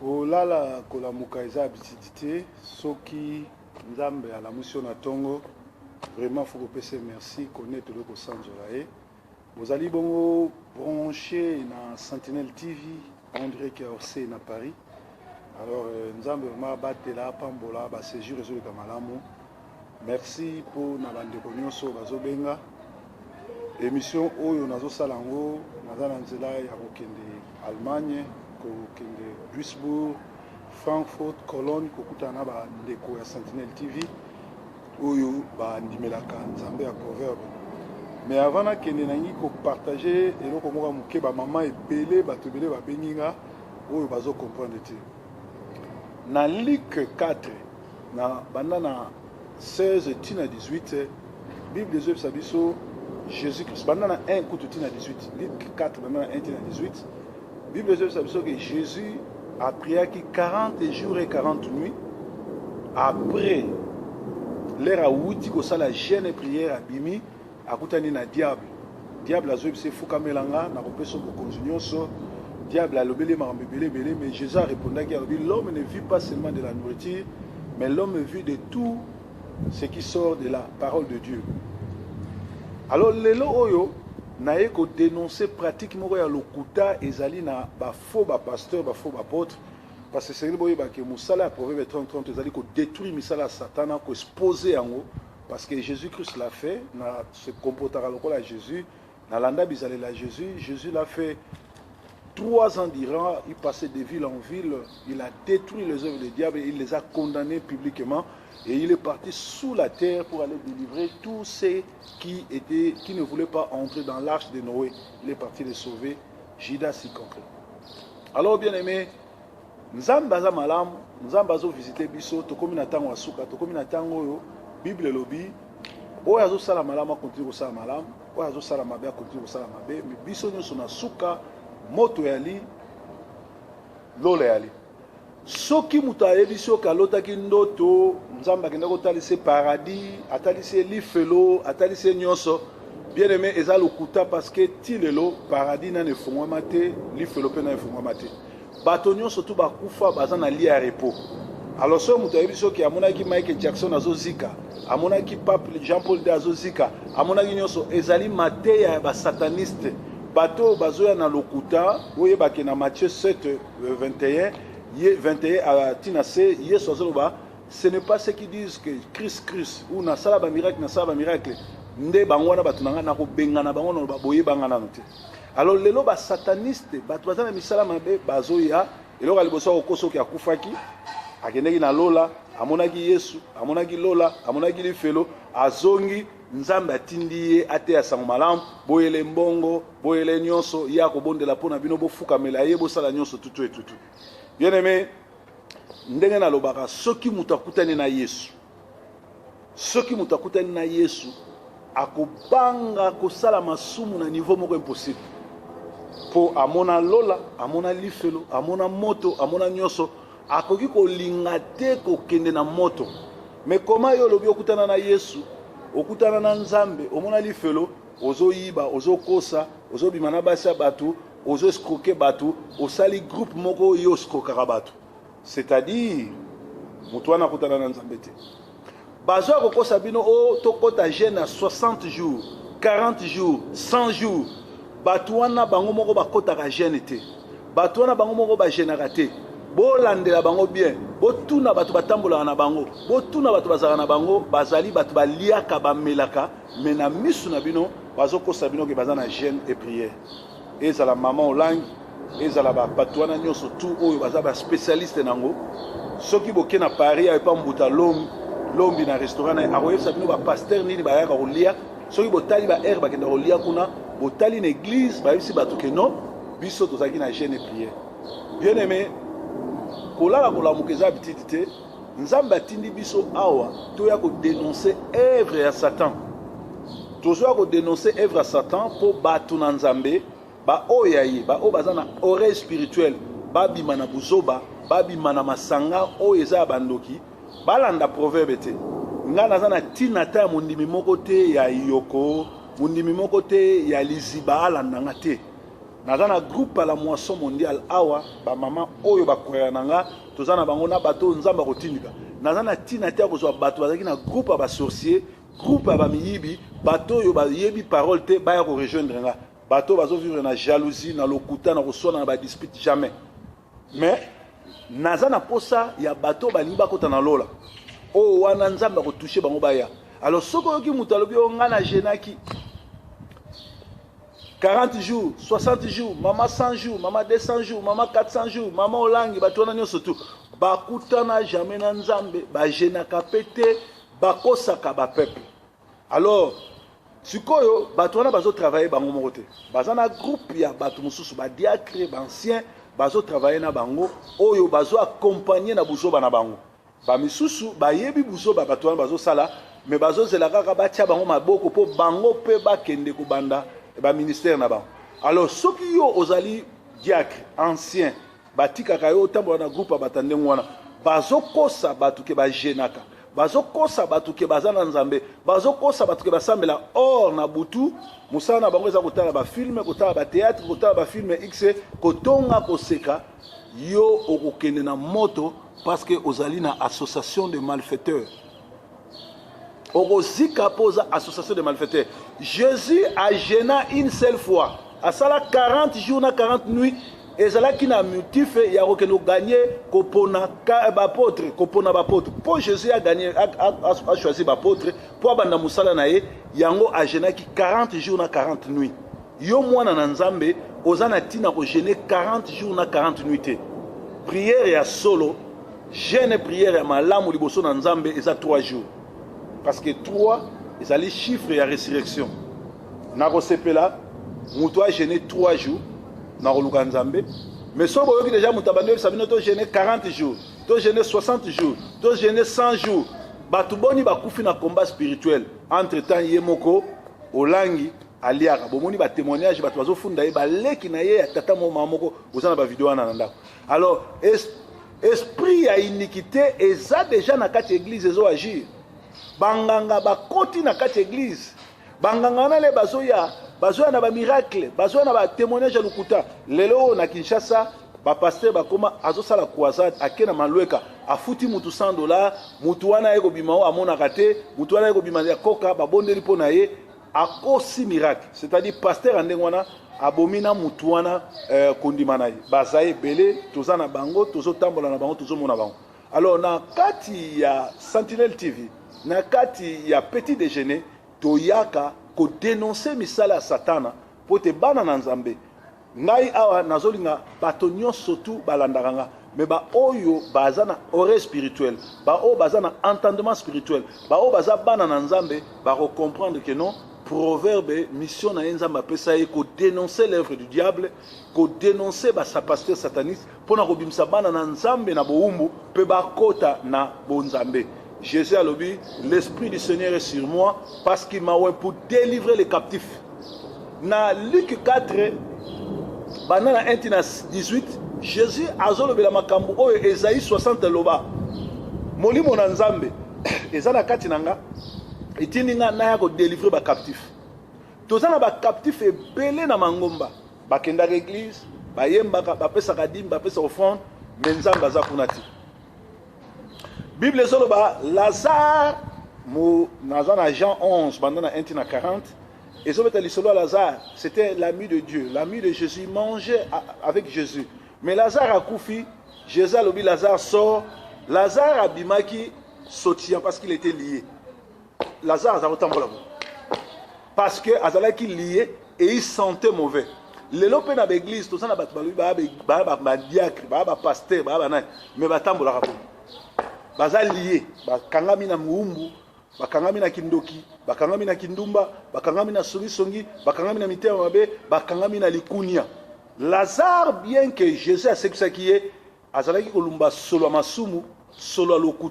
Kolala kolamuka eza habitude te. Soki Nzambe alamusi yo na tongo, vraiment faut kopesa ye merci, konetolo kosanzola ye. Bozali bongo branché na Sentinelle TV en direct ya Orsay na Paris. Alors euh, Nzambe vraiment abatela, apambola ba séjour ezoleka malamu. Merci mpo na bandeko nyonso bazobenga émission oyo nazosala yango. Naza na nzela ya kokende Allemagne, kokende Duisburg, Frankfurt, Cologne, kokutana na bandeko ya Sentinelle TV oyo bandimelaka Nzambe ya Proverbe. Mais avant nakende, nangi kopartage eloko moko ya moke. Bamama ebele, bato ebele babengi nga oyo bazocomprendre te. Na Luc 4, na banda na 16 ntina 18, Bible ezoyebisa biso Jésus Christ, banda na 1 kutu ntina 18, Luc 4 banda na 1 ntina 18, Bible ezoyebisa biso ke Jésus apriaki 40 jours et 40 nuits. Après l'heure awuti kosala jeûne et prière, abimi, akutani na diable. Diable azoyebisa: "Efukamela nga, nakopesa bokonzi nyonso." Diable alobeli makambo ebele ebele, mais Jésus arépondaki, alobi: "L'homme ne vit pas seulement de la nourriture, mais l'homme vit de tout ce qui sort de la parole de Dieu." Alors lelo oyo naye kodénoncer pratique moko ya lokuta ezali na bafaux bapasteur, bafaux baapôtre, parce que esengeli boyeba ke mosala ya Proverbe 30 30 ezali kodétruire misala ya Satana, koexposer yango, parce que Jésus-Christ l'a fait. Na se comportaka lokola Jésus, nalanda bizaleli ya Jésus. Jésus l'a fait 3 ans durant, il passait de ville en ville, il a détruit les œuvres du diable, il les a condamnés publiquement et il est parti sous la terre pour aller délivrer tous ceux qui ne voulaient pas entrer dans l'arche de Noé. Il est parti les sauver, Judas y compris. Alors, bien aimé, Nzambe aza malamu, Nzambe azovisite biso. Tokomi na ntango ya suka, tokomi na ntango oyo Bible elobi: oyo azosala malamu akontinue kosala malamu, oyo azosala mabe akontinue kosala mabe. Mais biso nyonso na suka, moto yali, lola yali. Soki moto ayebi soki alotaki ndoto, Nzambe akenda kotalisa paradis, atalisi ye lifelo, atalisi ye nyonso, bien aimé, eza lokuta, parce que ti lelo paradis nano efungwama te, lifelo mpe nano efungwama te. Bato nyonso tu bakufa baza na lit ya repos. Alors soki moto ayebi soki amonaki Michael Jackson azozika, amonaki pape Jean Paul II azozika, amonaki nyonso, ezali mateya ya basataniste, bato oyo bazoya na lokuta. Oyebake na Matthieu 7 21, ye 21 ntina se, Yesu azoloba: "Ce n'est pas ceux qui disent que Christ, Christ ou nasala bamiracle, nasala bamiracle nde bango wana bato na ngai nakobengana bango, naloba boyebanga nano te." Alors lelo basataniste, bato baza na misala mabe, bazoya. Eloko ya liboso, akokosa soki akufaki, akendeki na lola, amonaki Yesu, amonaki lola, amonaki lifelo, azongi, Nzambe atindi ye ateya sango malamu, boyele mbongo, boyele nyonso, ye akobondela mpo na bino, bofukamela ye, bosala nyonso tutu etutu. Bien aimé, ndenge nalobaka, soki moto akutani na Yesu, soki moto akutani na Yesu, akobanga kosala masumu na niveau moko impossible, mpo amona lola, amona lifelo, amona moto, amona nyonso, akoki kolinga te kokende na moto. Mais koma yo olobi okutana na Yesu, okutana na Nzambe, omona lifelo, ozoyiba, ozokosa, ozobima na basi ya bato, ozoescroquer bato, osali groupe moko oyo oscroquaka bato, c'est-à-dire moto wana akutana na Nzambe te. Bazwa kokosa bino o tokɔta jeûne ya 60 jours, 40 jours, 100 jours. Bato wana bango moko bakɔtaka jeûne te, bato wana bango moko bajeûnaka te. Bolandela bango bien, botuna bato batambolaka na bango, botuna bato bazalaka na bango. Bazali bato baliaka, bamelaka, mais na misu na bino bazokosa bino ke baza na jeûne et prière. Ezala mama Olangi, ezala bato wana nyonso tu oyo baza baspécialiste nango. Soki boke na Paris, ayepa mbuta lombi lombi na restaurant na ye, akoyebisa bino bapasteur nini bayaka kolia. Soki botali baheure bakenda kolia kuna, botali na église, bayebisi bato ke non, biso tozalaki na jeûne et prière. Bien aimé, kolala kolamuka eza habitude te. Nzambe atindi biso awa toya kodénoncer œuvre ya Satan. Tozoya kodénoncer œuvre ya Satan mpo bato na Nzambe, baoyo ya ye, baoyo baza na oreille spirituelle, babima na buzoba, babima na masanga oyo eza ya bandoki, balanda proverbe te. Ngai naza na ntina ta ya mondimi moko te ya yoko, mondimi moko te ya liziba alanda nga te. Naza na groupe ya la moisson mondiale awa, bamama oyo bakoya na nga, toza na bango na bato oyo Nzambe akotindika. Naza na ntina te ya kozwa bato bazalaki na groupe ya basorcier, groupe ya bamiyibi, bato oyo bayebi parole te baya korejoindre nga, bato oyo bazovivre na jalousie, na lokuta, na koswana, na badispute, jamais. Mais naza na posa ya bato oyo balingi bakota na lola, oyo wana Nzambe akotouche bango baya. Alors soki oyoki moto alobi oyo ngai na jeûnaki 40 jours, 60 jours, mama 100 jours, mama 200 jours, mama 400 jours, mama Olangi, bato wana nyonso tu bakutana jamais na Nzambe, bajeûnaka mpe te, bakosaka bapeuple. Alors sikoyo bato wana bazotravaille bango moko te, baza na groupe ya bato mosusu, badiacre, baancien, bazotravaille na bango, oyo bazoaccompagne na buzoba na bango. Bamisusu bayebi buzoba bato wana bazosala, me bazozela kaka batia bango maboko mpo bango mpe bakende kobanda baministère na bango. Alors soki yo ozali diacre, ancien, batikaka yo otambola na groupe ya bato ndenge wana, bazokosa bato ke bajeûnaka, bazokosa bato ke baza na Nzambe, bazokosa bato ke basambela, or na butu mosala na bango eza kotala bafilm, kotala bathéâtre, kotala bafilm x, kotonga, koseka. Yo okokende na moto parce que ozali na association de malfaiteurs. Okozika mpo oza association de malfaiteurs. Jésus ajeûna une seule fois, asala 40 jours na 40 nuits. Ezalaki na motif ya kokende kogagner, kopona baapôtre, kopona baapôtre, mpo Jésus agagner, achoisi baapôtre mpo abanda mosala na ye. Yango ajeûnaki 40 jours na 40 nuits. Yo mwana na Nzambe, oza na ntina kojeûner 40 jours na 40 nuits te. Prière ya solo, jeûne, prière ya malamu liboso na Nzambe eza 3 jours, parce que 3 ezali chiffre ya résurrection. Nakosepela moto ajeûne 3 jours na koluka Nzambe. Mais soki boyoki déjà moto abandi oyebisa bino tojeûne 40 jours, tojeûne 60 jours, tojeûne 100 jours, bato boni bakufi na combat spirituel? Entre temps ye moko Olangi aliaka, bomoni batémoignage, bato bazofunda ye, baleki na ye ya tata mo mama moko, oza na bavideo wana na ndako. Alors esprit ya iniquité eza déjà na kati ya église, ezoagir. Banganga bakoti na kati ya église. Banganga wana le bazoya, bazoya na bamiracle, bazoya na batémoignage ya lokuta. Lelo oyo na Kinshasa, bapasteur bakoma azosala croisade, ake na malweka, afuti mutu 100 $. Mutu wana aye kobima oyo amonaka te, mutu wana aye kobima ya koka, babondeli mpo na ye, akosi miracle. C'est-à-dire pasteur ya ndenge wana abomi na mutu wana kondima na ye. Baza ebele, toza na bango, tozotambola na bango, tozomona bango. Alors na kati ya Sentinelle TV, na kati ya petit déjeuner, toyaka kodénoncer misala ya Satana mpo te bana na Nzambe. Ngai awa nazolinga bato nyonso tu balandaka nga, me baoyo baza na oreille spirituelle, baoyo baza na entendement spirituel, baoyo baza bana na Nzambe, bakocomprendre ke non, proverbe, mission na ye Nzambe apesa ye kodénoncer l'œuvre du diable, kodénoncer bapasteur sataniste, mpona kobimisa bana na Nzambe na bowumbu mpe bakota na bonzambe. Jésus alobi: "L'esprit du Seigneur est sur moi parce qu'il m'a oint pour délivrer les captifs." Na Luc 4, banda na 1 na 18, Jésus azolobela makambo oyo Esaïe 60 eloba: "Molimo na Nzambe eza na kati na nga, etindi nga naya kodélivrer bacaptif." Toza na bacaptif ebele na mangomba. Bakendaka église, bayembaka, bapesaka dîme, bapesaka offrande, me Nzambe aza kuna te. Bible ezoloba Lazare mo, naza na Jean 11, banda na 1 na 40, ezobeta lisolo ya Lazare. C'était l'ami de Dieu, l'ami de Jésus, mangeait avec Jésus. Mais Lazare akufi. Jésus alobi: "Lazare, sort." Lazare abimaki sautillant parce qu'il était lié. Lazare aza kotambola bo parce que azalaki lié et il sentait mauvais. Lelo mpe na baéglise toza na bato balobi baya badiacre, baya bapasteur, baya banani, mais batambolaka bo, baza lié, bakangami na mwumbu, bakangami na kindoki, bakangami na kindumba, bakangami na songisongi, bakangami na mitema mabe, bakangami na likunia. Lazare, bien que Jésus asekisaki ye, azalaki kolumba solo ya masumu, solo ya lokuta.